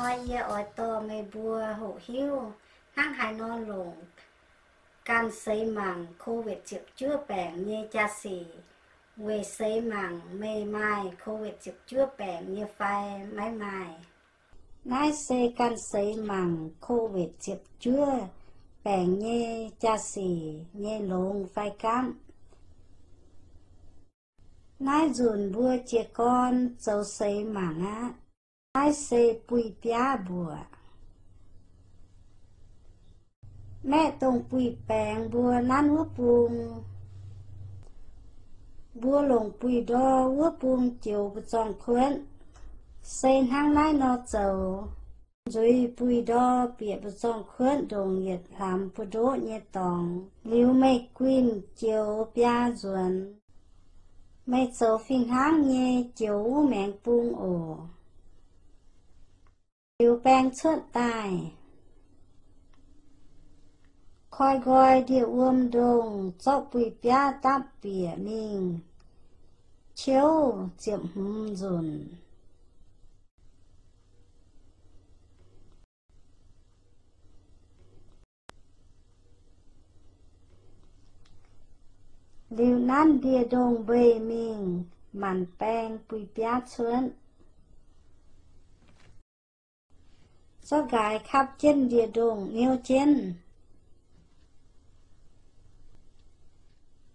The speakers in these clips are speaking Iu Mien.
Nor yie oix dorh meih mbuo hoqc hiuv hnangv haaix nor longc ganh seix mangc COVID ziepc juov baengc nyei jaa-sic, weic seix mangc meih maaih COVID ziepc juov baengc nyei fai maiv maaih. Naaiv se ganh seix mangc COVID ziepc juov baengc nyei jaa-sic nyei longx fai gaamv. Naaiv nzunc mbuo jiez gorn zoux seix mangc aqv. Naaiv se buih biaav mbuoqc. Maeqv dongh buih baengx mbuo nanv wuov bung, mbuo longc buih ndor wuov bung joux mbu'zorng kuotv. Se hnangv naaiv nor zoux, nzuiz buih ndor bieqc mbu'zorng kuotv ndongc yietc hlamx buoz-ndoqv nyei dorngx, liuz meih guinh joux biaa nzuonx. Meih zoux fih hnangv nyei joux wuov maengx bung oc. Liuz baeng cuotv daaih, koi nqoi ndie-wuom ndongh zorqv buih biaav dapv bieqc mingh ciouv ziepc hmz nzunc. Liuz nanv ndie-ndongh mbeix mingh manc baeng buih biaav cuotv. Zorqv nqaaix kapv jienv ndie-ndongh niouv jienv.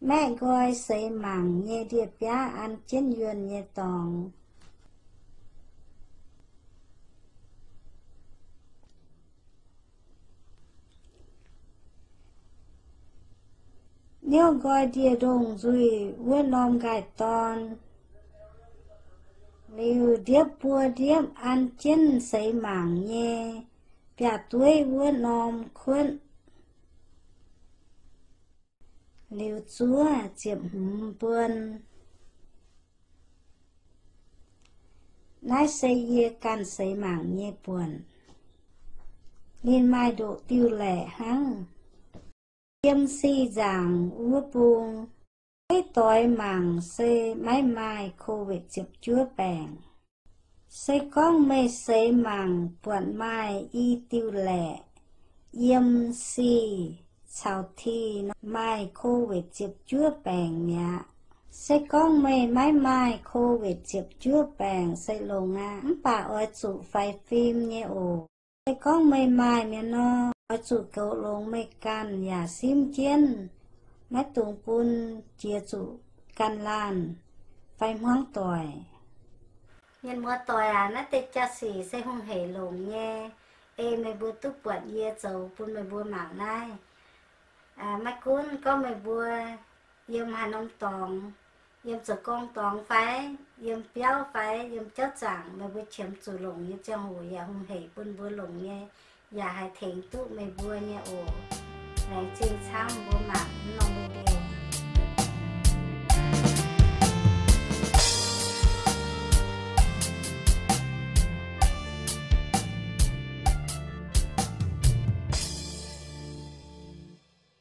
Maeqv nqoi seix mangc nyei ndie-biaav an jienv yuonh nyei dorngx. Niouv nqoi ndie-ndongh nzuih wuov norm nqaai-dorn. Liuz ndiepv buo ndiepv an jienv seix mangc nyei biaav-dueiv wuov norm kuotv. Liuz zuov ziepc hmz buon. Naaiv se yie ganh seix mangc nyei buonc. Ninh maaih ndoqc diuh laeqc hnangv. Yiem sic nzaangc wuov bung, beiv doix mangc se maiv maaih COVID ziepc juov baengc. Se gorngv meih seix mangc buatc maaih i diuh laeqc yiem sic caux tih maaih COVID ziepc juov baengc mi'aqv. Se gorngv meih maiv maaih COVID ziepc juov baengc se longx aqv, mv baac oix zuqc faix fim nyei oc. Se gorngv meih maaih mi'aqv nor, oix zuqc goux longx meih ganh yaac simv jienv, maiv dungx bun jiex zuqc ganh laanh fai hmuangv doic. Mienh muoz-doic aac, naaiv deix jaa-sic se hungh heic longc nyei. Ei meih mbuo duqv buatc yie zoux bun meih mbuo mangc naaiv. Maiv gunv gorngv meih mbuo yiem haaix norm dorngx, yiem zoux gong dorngx fai yiem biauv fai yiem jauv zaangc, meih mbuo qiemx zuqc longc nyei ziangh hoc yaac hungh heic bun mbuo longc nyei, yaac haih tengx duqv meih mbuo nyei oc. Laengz zingh camv mbuo mangc mv norm video.